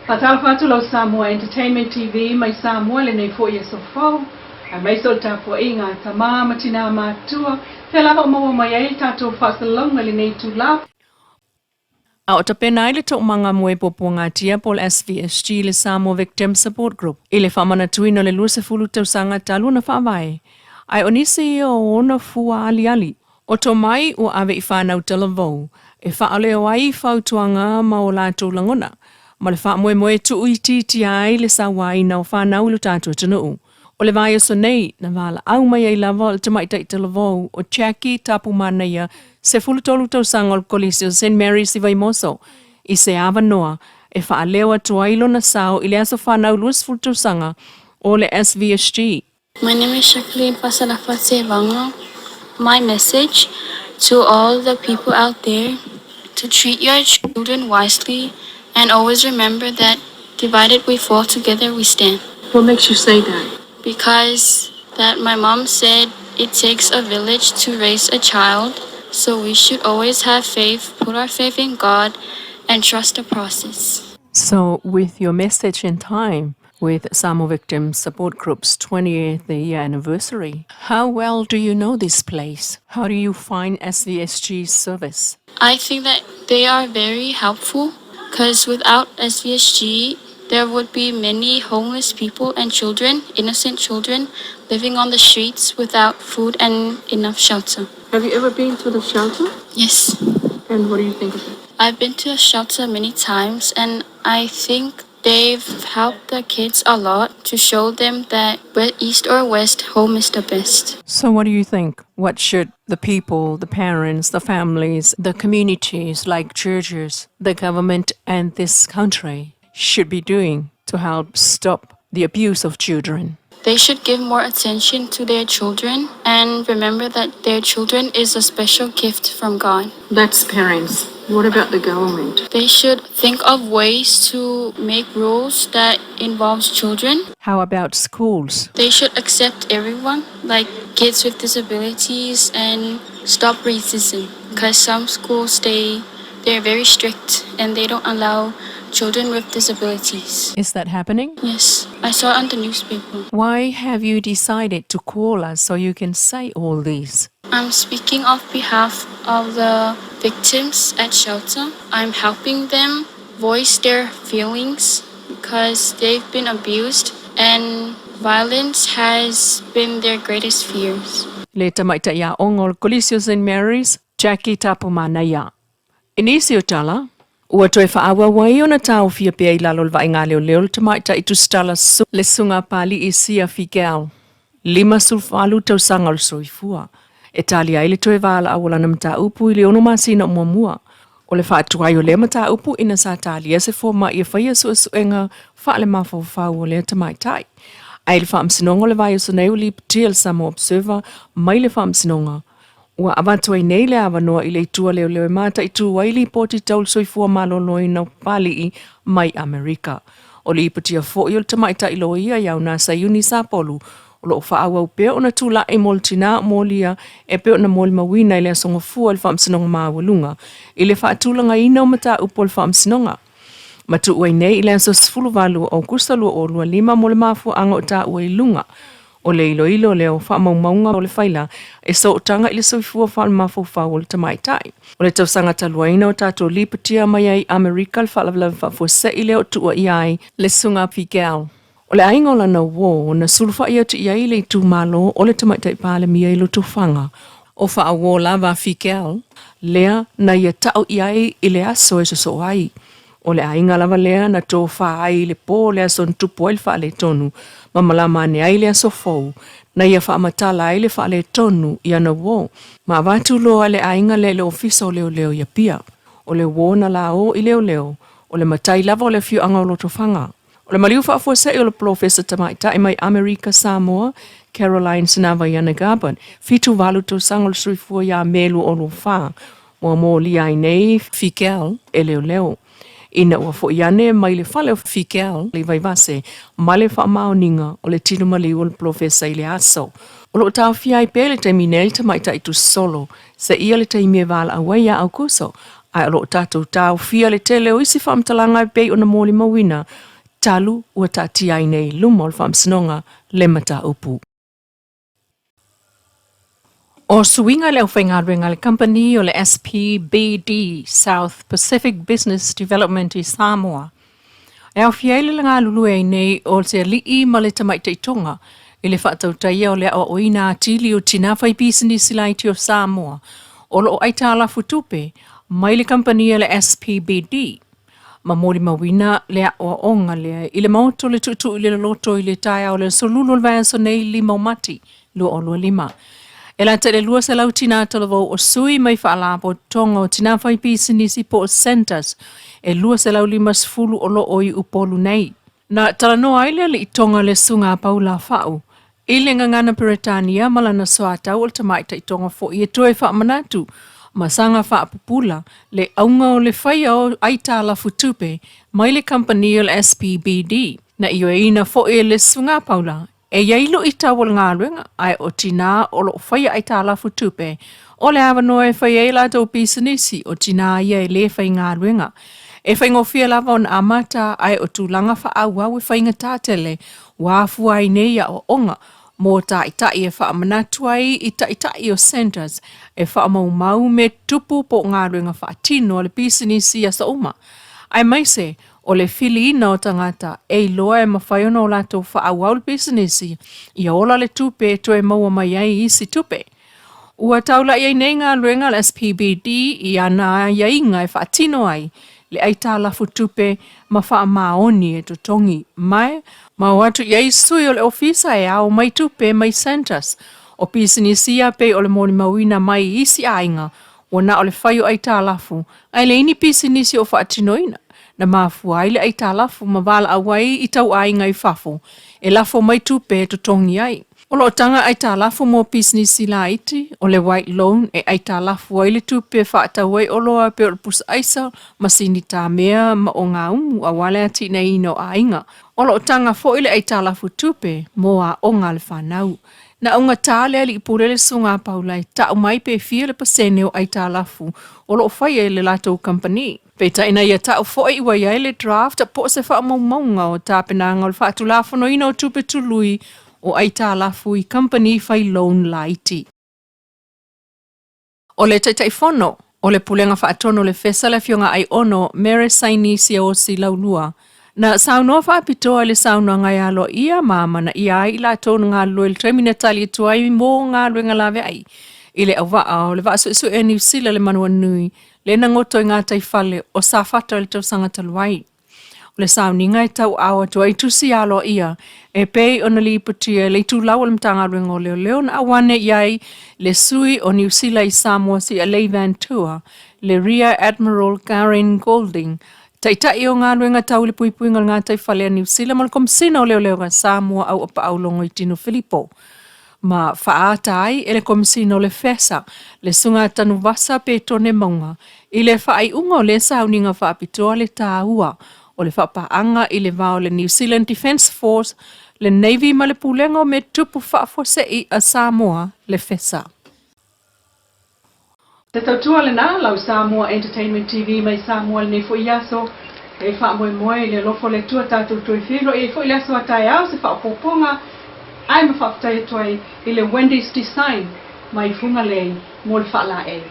Faatalofa atu lau Samoa Entertainment TV mai Samoa i lenei foi aso fou, aemaise o le tapuaiga a tama ma tinā matutua, fea lava o maua mai ai le tatou faasalalauga i lenei itula. A o tapena ai le toomaga mo e puapuagatia po o le SVSG le Samoa Victim Support Group i le faamanatuina o le 20 tausaga talu ona faavae, ae o nisi ia o ona fua aliali O tomai ua ave i fanau talavou e faaleo ai fautuaga ma o latou lagona, ma le faamoemoe e tuuitiitia ai le sauaina o fanau i lo tatou atunuu. O le vaiaso nei, na valaau mai ai lava le tamaitai talavou o Jackie Tapumanaia, 13 tausaga o le Kolisi o Saint Mary's i Vaimoso, i se avanoa e faaleo atu ai lona sao i le aso fanau 20 tausaga o le SVSG. My name is Jacqueline Fasalafa Sevanga. My message to all the people out there to treat your children wisely and always remember that divided we fall, together we stand. What makes you say that? Because that my mom said it takes a village to raise a child, so we should always have faith, put our faith in God, and trust the process. So, with your message in time, with Samoa Victims Support Group's 20th year anniversary, how well do you know this place? How do you find SVSG's service? I think that they are very helpful because without SVSG, there would be many homeless people and children, innocent children, living on the streets without food and enough shelter. Have you ever been to the shelter? Yes. And what do you think of it? I've been to a shelter many times and I think they've helped the kids a lot to show them that east or west, home is the best. So what do you think? What should the people, the parents, the families, the communities like churches, the government and this country should be doing to help stop the abuse of children? They should give more attention to their children and remember that their children is a special gift from God. That's parents. What about the government? They should think of ways to make rules that involves children. How about schools? They should accept everyone, like kids with disabilities, and stop racism. Because some schools, they're very strict and they don't allow children with disabilities. Is that happening? Yes, I saw it on the newspaper. Why have you decided to call us so you can say all this? I'm speaking on behalf of the victims at shelter. I'm helping them voice their feelings because they've been abused and violence has been their greatest fears. Le tamaitai aoga o le Kolisi o St Mary's, Jackie Tapumanaia. I nisi o tala, ua toe faaauau ai ona taofia pea i lalo o le vaaiga leoleo le tamaitai tusitala le susuga Pali'i Sia Figel, 58 tausaga o le soifua, e tali ai le toe valaau o lana mataupu i le ono masina o muamua o le faatuai o lea mataupu ina sa talia se fomai e faia suesuega faalemafaufau o lea tamaitai. Ae i le faamasinoga o le vaiaso nei ua lipotia e le Samoa Observer mai le faamasinoga Ua avatu ai nei le avanoa i le itu a leoleo e mataitu ai lipoti tau le soifua maloloina o Papali'i mai Amerika. O lipotia foi o le tamaitai loia i Auna Saiuni Sapolu o lo o faaauau pea ona tulai mo le tinā molia e pei ona molimauina i le Aso Gafua i le Faamasinoga Maualuga i le faatulagaina o mataupu a le Faamasinoga. Ma tuu ai nei i le aso 18 o Aokusa 2025 mo le mafuaaga o taua i luga O le iloilo lea o faamaumauga o le faila e sootaga i le soifua faalemafaufau o le tamaitai. O le tausaga talu ai na o tatou lipotia mai ai i Amerika le faalavelave faafuasei lea o tuuaia ai le Susuga Figel. O le aiga o lana uo na sulufai atu i ai le itumalo o le Tamaitai Palemia i Lotofaga. O faauo lava Figel lea na ia tau i ai i le aso e sosoo ai. O le aiga lava lea na tofa ai i le po o le aso na tupu ai le faaletonu ma malama ane ai le aso fou na ia faamatala ai le faaletonu i ana uo. Ma avatu loa le aiga lea i le ofisa o leoleo i Apia. O le uo na laō i leoleo, o le matai lava o le afioaga o Lotofaga. O le maliu faafuasei o le polofesa tamaitai mai Amerika Samoa, Caroline Sinavaiana Gabbard, 78 tausaga o le soifua iā Me 2024, ua molia ai nei Figel e leoleo. Ina ua foi ane mai le fale o Figel i Vaivase ma le faamaoniga o le tino maliu o le polofesa i le aso. O lo o taofia ai pea i le taimi nei le tamaitai tusisolo seia le taimi e valaau ai ia Aukuso. Ae o lo o tatou taofia le tele o isi faamatalaga e pei ona molimauina talu ua taatia ai nei i luma o le Faamasinoga le mataupu. O suiga i le aufaigaluega a le kamupani o le SPBD, South Pacific Business Development i Samoa, e aofia ai le galulue ai nei o se alii ma le tamaitai Tonga i le faatautaia o le aoaoina atili o tinā faipisinisi laiti o Samoa o lo o aitalafu tupe mai le kamupani a le SPBD. Ma molimauina le aoaoga lea i le maota o le Tuutuu i le Loloto i le taeao o le aso Lulu o le vaiaso nei 5 o Mati 2025. E lata i le 200 tinā talavou o sui mai faalapotopotoga o tinā faipisinisi po o centres e 250 o lo o i Upolu nei. Na talanoa ai le alii Tonga le Susuga a Paula Fa'u i le gagana Peretania ma lana soatau o le tamaitai Tonga foi e toe faamanatu ma saga faapupula le auga o le faia o aitalafu tupe mai le kamupani o le SPBD. Na ioeina foi e le Susuga a Paula e i ai luitau o le galuega ae o tinā o lo o faia aitalafu tupe o le avanoa e fai ai latou pisinisi o tinā ia e le faigaluega. E faigofie lava ona amata ae o tulaga faaauau e faigata tele ua afua ai nei aoaoga mo taitai e faamanatu ai i taitai o centres e faamaumau mea tutupu po o galuega faatino a le pisinisi i aso uma, aemaise o le filiina o tagata e iloa e mafai ona o latou faaauau le pisinisi ia ola le tupe e toe maua mai ai isi tupe. Ua taula'i ai nei galuega a le SPBD i ana aiaiga e faatino ai le aitalafu tupe ma faamaoni e totogi mai ma o atu i ai sui o le ofisa e ao mai tupe mai centres o pisinisi ia pei o le molimauina mai i isi aiga ua na o le fai o aitalafu ae leai ni pisinisi o faatinoina na mafua ai le aitalafu ma valaau ai i tauaiga i fafo e lafo mai tupe e totogi ai. O lo o taga aitalafu mo pisinisi laiti, o le White Loan e aitalafu ai le tupe e faatau ai oloa e pei o le pusa aisa, masini tamea ma ogaumu aua le atinaeina o aiga. O lo o taga foi le aitalafu tupe mo aoga a le fanau. Na augata le alii pule le Susuga a Paula e tau mai pe fia le pasene o aitalafu o lo o faia e le latou kamupani. Peitai na ia tau foi ua i ai le draft po o se faamaumauga o tapenaga o le faatulafonoina o tupe tului o aitalafu i kamupani fai loan laiti. O le Taitaifono o le Pulega Faatonu o le FESA le Afioga Aiono Mere Saini Siaosi Laulua, na saunoa faapitoa i le saunoaga e aloaia ma amanaia ai i latou na galulue i le taimi na tali atu ai mo galuega laveai i le auvaa o le Vaa Suesue a Niu Sila le Manawanui le na goto i gataifale o Safata i le tausaga talu ai. O le sauniga e tauaao atu ai tusi aloaia e pei ona lipotia e le itulau o le Matagaluega o Leoleo na auane i ai le sui o Niu Sila i Samoa Si'alei Vantua, le Rear Admiral Karen Golding, Taitai o Galuega Tau i le Puipuiga o le Gataifale a Niu Sila ma le Komesina o Leoleo a Samoa Auapaau Logoitino Filipo. Ma faaata ai e le Komesina o le FESA le Susuga Tanuvasa Petone Mauga i le faaiuga o lea sauniga faapitoa le taua o le faapaaga i le va o le New Zealand Defence Force, le Navy ma le Pulega o Mea Tutupu Faafuasei a Samoa, le FESA. Se tautua lena, lau Samoa Entertainment TV mai Samoa lenei foi aso. E faamoemoe i le alofa o le Atua tatou toe feiloai ai foi le aso a taeao se faaopoopoga ae ma faafetai atu ai i le Wendy's Design mai Fugalei mo le faalaei.